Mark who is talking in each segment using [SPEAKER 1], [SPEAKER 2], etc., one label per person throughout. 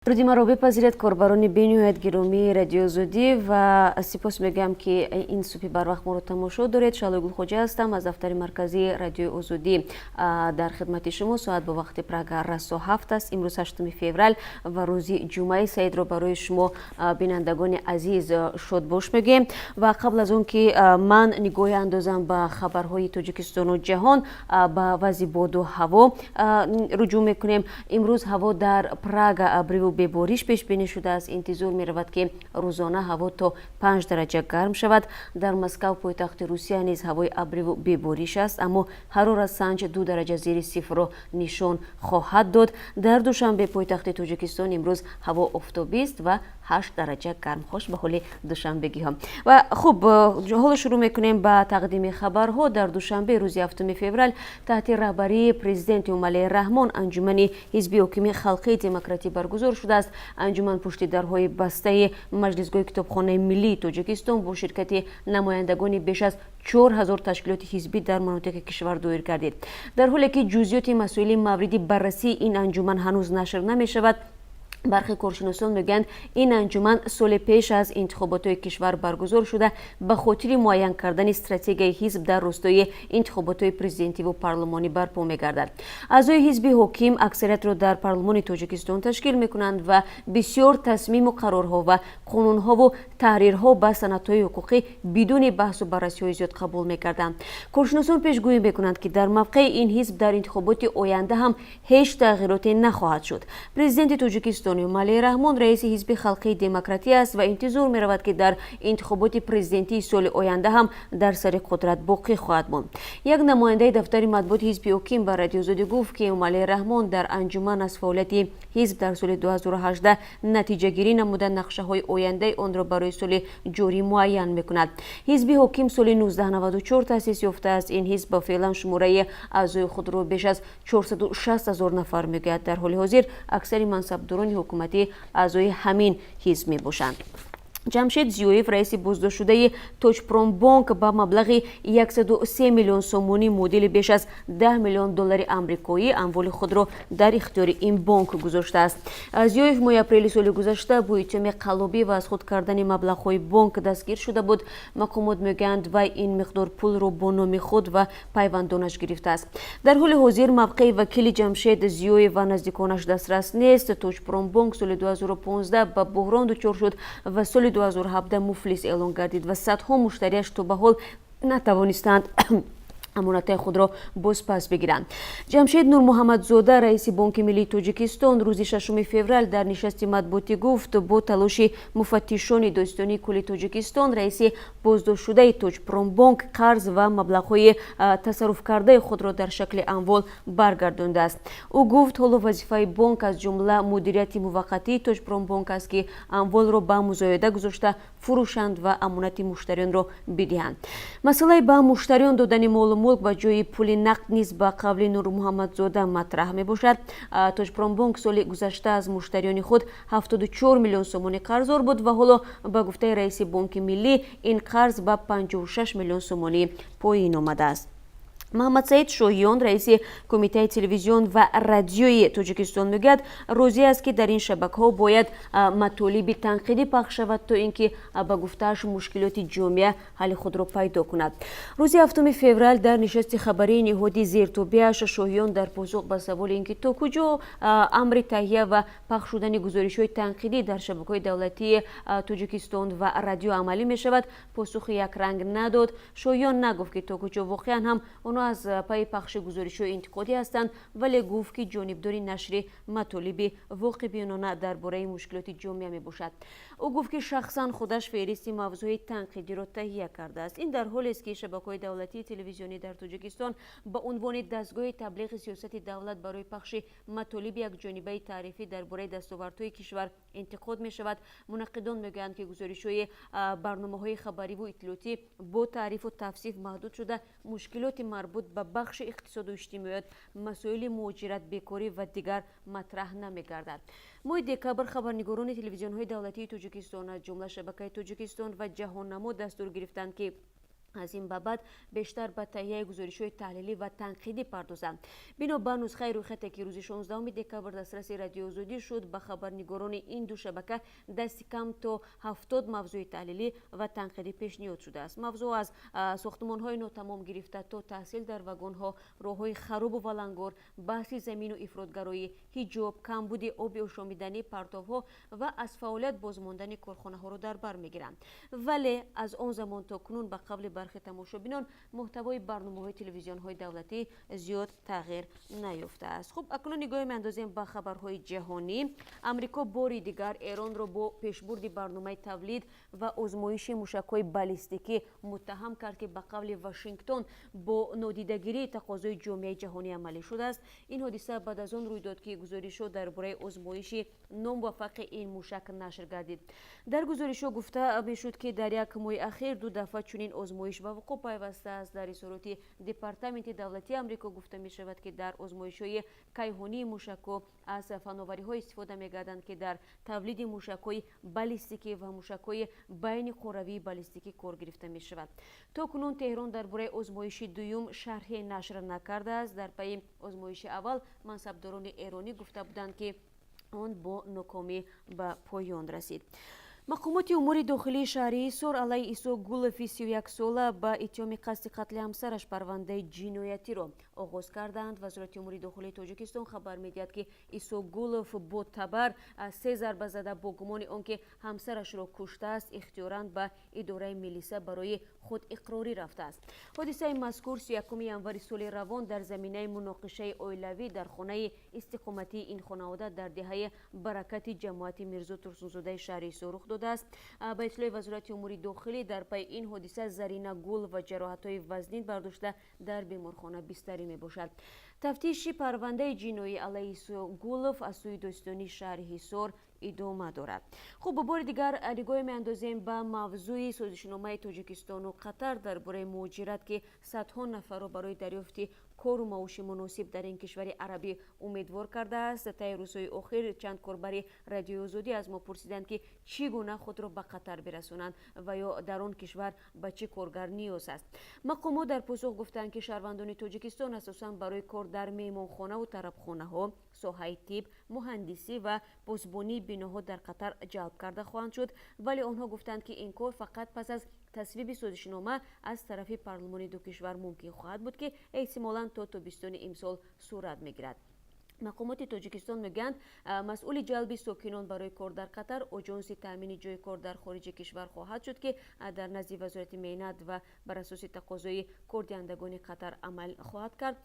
[SPEAKER 1] Дуруди маро бипазиред, корбарони бениҳоят гиромии Радиои Озодӣ, ва сипос мегӯям, ки ин субҳи барвақт моро тамошо доред. Шаҳлои Гулхоҷа ҳастам, аз дафтари марказии Радиои Озодӣ дар хидмати шумо. Соат бо вақти Прага расо 7 аст. Имрӯз 8 феврал ва рӯзи ҷумъаи саидро барои шумо, бинандагони азиз, шодбош мегӯем. Ва қабл аз он ки ман нигоҳе андозам ба хабарҳои Тоҷикистону ҷаҳон, ба вазъи боду ҳаво руҷӯъ мекунем. Имрӯз ҳаво дар Прага абриву бебориш пешбинӣ шудааст. Интизор меравад, ки рӯзона ҳаво то 5 дараҷа гарм шавад. Дар Москав, пойтахти Русия, низ ҳавои абриву бебориш аст, аммо ҳароратсанҷ 2 дараҷа зери сифрро нишон хоҳад дод. Дар Душанбе, пойтахти Тоҷикистон, имрӯз ҳаво офтобист ва 8 дараҷа гарм. Хуш ба ҳоли душанбегиҳо. Ва хуб, ҳоло шурӯъ мекунем ба тақдими хабарҳо. Дар Душанбе рӯзи 7 феврал таҳти раҳбарии президент Эмомалӣ Раҳмон анҷумани ҳизби ҳокими Халқии Демократӣ баргузор шудааст. Анҷуман пушти дарҳои бастаи маҷлисгоҳи Китобхонаи миллии Тоҷикистон бо ширкати намояндагони беш аз 4000 ташкилоти ҳизбӣ дар манотиқи кишвар доир гардид. Дар ҳоле ки ҷузъиёти масоили мавриди баррасии ин анҷуман ҳанӯз нашр намешавад, бархе коршиносон мегӯянд, ин анҷуман соли пеш аз интихоботҳои кишвар баргузор шуда, ба хотири муайян кардани стратегияи ҳизб дар ростои интихоботҳои президентиву парлумонӣ барпо мегардад. Аъзои ҳизби ҳоким аксариятро дар парлумони Тоҷикистон ташкил мекунанд ва бисёр тасмиму қарорҳо ва қонунҳову таҳрирҳо ба санадҳои ҳуқуқӣ бидуни баҳсу баррасиҳои зиёд қабул мекарданд. Коршиносон пешгӯӣ мекунанд, ки дар мавқеи ин ҳизб дар интихоботи оянда ҳам ҳеҷ тағйироте нахоҳад шуд. Президенти Тоҷикистон Эмомалӣ Раҳмон раиси ҳизби Халқии Демократӣ аст ва интизор меравад, ки дар интихоботи президентии соли оянда ҳам дар сари қудрат боқӣ хоҳад монд. Як намояндаи дафтари матбуоти ҳизби ҳоким ба Радиои Озодӣ гуфт, ки Эмомалӣ Раҳмон дар анҷуман аз фаъолияти ҳизб дар соли 2018 натиҷагирӣ намуда, нақшаҳои ояндаи онро барои соли ҷорӣ муайян мекунад. Ҳизби ҳоким соли 1994 таъсис ёфтааст. Ин ҳизб феълан шумораи аъзои худро беш аз 460 ҳазор нафар мегӯяд. Дар ҳоли ҳозир аксари мансабдорони ҳукуматӣ аъзои ҳамин ҳизб мебошанд. Ҷамшед Зиёев, раиси боздоштшудаи Тоҷпромбонк, ба маблағи 103 миллион сомонӣ, муодили беш аз 10 миллион доллари амрикоӣ, амволи худро дар ихтиёри ин бонк гузоштааст. Зиёев моҳи апрели соли гузашта бо иттиҳоми қаллобӣ ва аз худ кардани маблағҳои бонк дастгир шуда буд. Мақомот мегӯянд, вай ин миқдор пулро бо номи худ ва пайвандонаш гирифтааст. Дар ҳоли ҳозир мавқеи вакили Ҷамшед Зиёев ва наздиконаш дастрас нест. Тоҷпромбонк соли 2015 ба буҳрон дучор шуд ва соли 2017 муфлис эълон гардид ва садҳо муштариаш то ба ҳол натавонистанд амонатҳои худро бозпас бигиранд. Ҷамшед Нурмуҳаммадзода, раиси Бонки миллии Тоҷикистон, рӯзи 6 феврал дар нишасти матбуотӣ гуфт, бо талоши муфаттишони Додситонии кулли Тоҷикистон раиси боздоштшудаи Тоҷпромбонк қарз ва маблағҳои тасарруфкардаи худро дар шакли амвол баргардондааст. Ӯ гуфт, ҳоло вазифаи бонк, аз ҷумла мудирияти муваққатии Тоҷпромбонк аст, ки амволро ба музояда гузошта фурӯшанд ва амонати муштариёнро бидиҳанд. Масъалаи ба муштариён додани молу мулк ба ҷои пули нақд низ, ба қавли Нурмуҳаммадзода, матраҳ мебошад. Тоҷпромбонк соли гузашта аз муштариёни худ 74 миллион сомонӣ қарздор буд ва ҳоло, ба гуфтаи раиси Бонки миллӣ, ин қарз ба 56 миллион сомонӣ поин омадааст. Маҳаммадсаид Шоҳиён, раиси Кумитаи телевизион ва радиои Тоҷикистон, мегӯяд, розӣ аст, ки дар ин шабакаҳо бояд матолиби танқидӣ пахш шавад, то ин ки, ба гуфтааш, мушкилоти ҷомеа ҳалли худро пайдо кунад. Рӯзи 7 феврал дар нишасти хабарии ниҳоди зертобеаш Шоҳиён дар посух ба саволи ин ки то куҷо амри таҳия ва пахш шудани гузоришҳои танқидӣ дар шабакаҳои давлатии Тоҷикистон ва радио амалӣ мешавад, посухи якранг надод. Шоҳиён нагуфт, ки то куҷо воқеан ҳам онҳо аз пайи пахши гузоришҳои интиқодӣ ҳастанд, вале гуфт, ки ҷонибдори нашри матолиби воқеъбинона дар бораи мушкилоти ҷомеа мебошад. Ӯ гуфт, ки шахсан худаш феҳристи мавзӯи танқидиро таҳия кардааст. Ин дар ҳолест, ки шабакаҳои давлатии телевизионӣ дар Тоҷикистон ба унвони дастгоҳи таблиғи сиёсати давлат барои пахши матолиби якҷонибаи таърифӣ дар бораи дастовардҳои кишвар интиқод мешавад. Мунаққидон мегӯянд, ки гузоришҳои барномаҳои хабариву иттилоотӣ бо таърифу тавсиф маҳдуд шуда, мушкилоти марбут ба бахши иқтисоду иҷтимоиёт, масоили муҳоҷират, бекорӣ ва дигар матраҳ намегардад. Моҳи декабр хабарнигорони телевизионҳои давлатии Тоҷикистон, аз ҷумла шабакаи Тоҷикистон ва Ҷаҳоннамо, дастур гирифтанд, ки Аз ин ба баъд бештар ба таҳияи гузоришҳои таҳлилӣ ва танқидӣ пардозанд. Бино ба нусхаи рӯйхате, ки рӯзи 16 декабр дастраси Радиои Озодӣ шуд, ба хабарнигорони ин ду шабака дасти кам то 70 мавзӯи таҳлилӣ ва танқидӣ пешниҳод шудааст. Мавзӯъ аз сохтмонҳои нотамом гирифта то таҳсил дар вагонҳо, роҳҳои харобу валангор, баҳси замину ифротгароӣ, ҳиҷоб, камбуди оби ошомиданӣ, партовҳо ва аз фаъолият бозмондани корхонаҳоро дар бар мегиранд. Вале аз он замон то кунун, ба қавли бархе тамошобинон, муҳтавои барномаҳои телевизионҳои давлатӣ зиёд тағйир наёфтааст. Хуб, акнун нигоҳе меандозем ба хабарҳои ҷаҳонӣ. Амрико бори дигар Эронро бо пешбурди барномаи тавлид ва озмоиши мушакҳои баллистикӣ муттаҳам кард, ки ба қавли Вашингтон бо нодидагирии тақозои ҷомеаи ҷаҳонӣ амалӣ шудааст. Ин ҳодиса баъд аз он рӯй дод, ки гузоришҳо дар бораи озмоиши номуваффақи ин мушак нашр гардид. Дар гузоришҳо гуфта мешуд, ки дар як моҳи ахир ду дафъа чунин озмоиш ба вуқӯъ пайвастааст. Дар изҳороти Департаменти давлатии Амрико гуфта мешавад, ки дар озмоишҳои кайҳонии мушакҳо аз фановариҳо истифода мегарданд, ки дар тавлиди мушакҳои баллистикӣ ва мушакҳои байни қорравии баллистикӣ кор гирифта мешавад. То кунун Теҳрон дар бораи озмоиши дуюм шарҳе нашр накардааст. Дар пайи озмоиши аввал мансабдорони эронӣ гуфта буданд, ки он бо нокомӣ ба поён расид. Мақомоти умури дохилии шаҳри Ҳисор алайҳи Исо Гулови 31-сола ба иттиҳоми қасди қатли ҳамсараш парвандаи ҷиноятиро оғоз карданд. Вазорати умури дохилии Тоҷикистон хабар медиҳад, ки Исо Гулов бо табар се зарба зада, бо гумони он ки ҳамсарашро куштааст, ихтиёран ба идораи милиса барои худиқрорӣ рафтааст. Ҳодисаи мазкур 31 январи соли равон дар заминаи муноқишаи оилавӣ дар хонаи истиқоматии ин хонавода дар деҳаи Баракати ҷамоати Мирзо Турсунзодаи шаҳри Ҳисор рух додааст. Ба иттилои Вазорати умури дохилӣ, дар пайи ин ҳодиса Зарина Гулова ҷароҳатҳои вазнин бардошта, дар беморхона бистарӣ мебошад. Тафтиши парвандаи ҷиноӣ алайҳи Исо Гулов аз сӯи додситонии шаҳри Ҳисор идома дорад. Хуб, бори дигар нигоҳе меандозем ба мавзӯи созишномаи Тоҷикистону Қатар дар бораи муҳоҷират, ки садҳо нафарро барои дарёфти кору маоши муносиб дар ин кишвари арабӣ умедвор кардааст. Таи рӯзҳои охир чанд корбари Радиои Озодӣ аз мо пурсиданд, ки чӣ гуна худро ба Қатар бирасонанд ва ё дар он кишвар ба чӣ коргар ниёз аст. Мақомот дар посух гуфтанд, ки шаҳрвандони Тоҷикистон асосан барои кор дар меҳмонхонаву тарабхонаҳо, соҳаи тиб, муҳандисӣ ва посбонии биноҳо дар Қатар ҷалб карда хоҳанд шуд. Вале онҳо гуфтанд, ки ин кор фақат пас аз тасвиби созишнома аз тарафи парлумони ду кишвар мумкин хоҳад буд, ки эҳтимолан то тобистони имсол сурат мегирад. Мақомоти Тоҷикистон мегӯянд, масъули ҷалби сокинон барои кор дар Қатар Оҷонси таъмини ҷойи кор дар хориҷи кишвар хоҳад шуд, ки дар назди Вазорати меҳнат ва бар асоси тақозои кордиҳандагони Қатар амал хоҳад кард.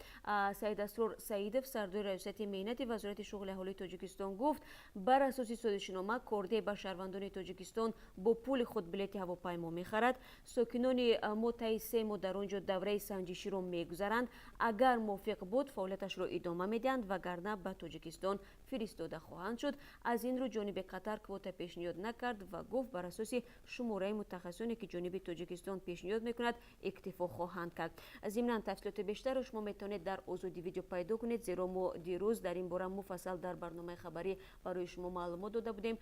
[SPEAKER 1] Саид Асрор Саидов, сардори Раёсати меҳнати Вазорати шуғли аҳолии Тоҷикистон, гуфт, бар асоси созишнома кордеҳ ба шаҳрвандони Тоҷикистон бо пули худ билети ҳавопаймо мехарад. Сокинони мо таи 3 моҳ дар он ҷо давраи санҷиширо мегузаранд. Агар мувофиқ буд, фаъолияташро идома медиҳанд, вагарна ба Тоҷикистон фиристода хоҳанд шуд. Аз ин рӯ ҷониби Қатар квота пешниҳод накард ва гуфт, бар асоси шумораи мутахассисоне, ки ҷониби Тоҷикистон пешниҳод мекунад, иктифо хоҳанд кард. Зимнан, тафсилоти бештарро шумо метавонед дар Озоди Видео пайдо кунед, зеро мо дирӯз дар ин бора муфассал дар барномаи хабарӣ барои шумо маълумот дода будем.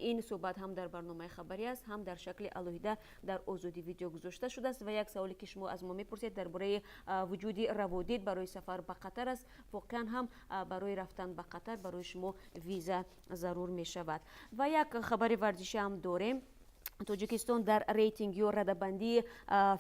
[SPEAKER 1] Ин суҳбат ҳам дар барномаи хабарӣ аст, ҳам дар шакли алоҳида дар Озоди Видео гузошта шудааст. Ва як саволе, ки шумо аз мо мепурсед, дар бораи вуҷуди раводид барои сафар ба Қатар аст. Воқеан ҳам барои рафтан ба Қатар барои шумо виза зарур мешавад. Ва як хабари варзишӣ ҳам дорем. Тоҷикистон дар рейтинг ё радабандии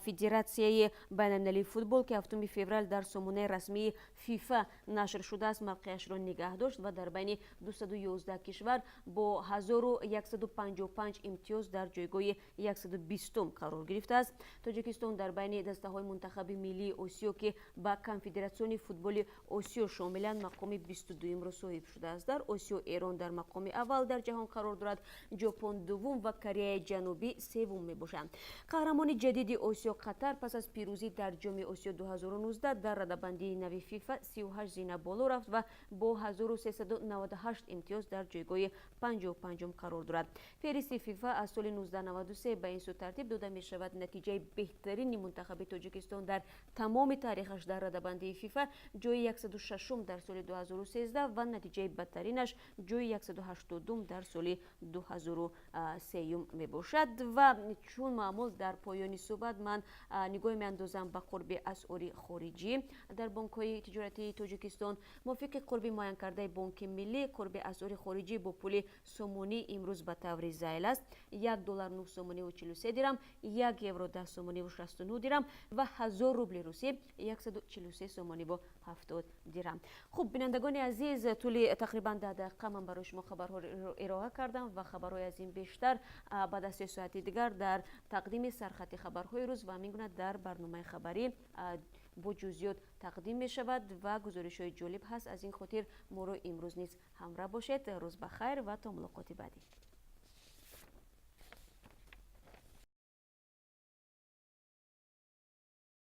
[SPEAKER 1] Федератсияи байналмилалии футбол, ки 7 феврал дар сомонаи расмии ФИФА нашр шудааст, мавқеашро нигаҳ дошт ва дар байни 211 кишвар бо 1155 имтиёз дар ҷойгоҳи 120 қарор гирифтааст. Тоҷикистон дар байни дастаҳои мунтахаби миллии Осиё, ки ба Конфедератсиони футболи Осиё шомиланд, мақоми 22-умро соҳиб шудааст. Дар Осиё Эрон дар мақоми аввал дар ҷаҳон қарор дорад, Ҷопон дуввум ва Кореяи Ҷанубӣ севум мебошанд. Қаҳрамони ҷадиди Осиё Қатар пас аз пирӯзӣ дар Ҷоми Осиё 2019 дар радабандии нави ФИФА 38 зина боло рафт ва бо 1398 имтиёз дар ҷойгоҳи 55-ум қарор дорад. Феҳристи ФИФА аз соли 1993 ба ин сӯ тартиб дода мешавад. Натиҷаи беҳтарини мунтахаби Тоҷикистон дар тамоми таърихаш дар радабандии ФИФА ҷои 106 дар соли 2013 ва натиҷаи бадтаринаш ҷои 180 дар соли 2003 мебошад. Бошад. Ва чун маъмул, дар поёни суҳбат ман нигоҳ меандозам ба қурби асъори хориҷӣ дар бонкҳои тиҷоратии Тоҷикистон. Мувофиқи қурби муайянкардаи Бонки Миллӣ, қурби асъори хориҷӣ бо пули сомонӣ имрӯз ба таври зайл аст: 1 доллар 9 сомониву 43 дирам, 1 евро 10 сомониву 69 дирам ва 1000 рубли русӣ 143 сомониву 70 дирам. Хуб, бинандагони азиз, тӯли тақрибан 10 дақиқа ман барои шумо хабарҳоро ироа кардам ва хабарҳои аз ин бештар баъд аз 3 соати дигар дар тақдими сархати хабарҳои рӯз ва ҳамин гуна дар барномаи хабарӣ бо ҷузъиёт тақдим мешавад ва гузоришҳои ҷолиб ҳаст. Аз ин хотир моро имрӯз низ ҳамроҳ бошед. Рӯз ба хайр ва то мулоқоти баъдӣ.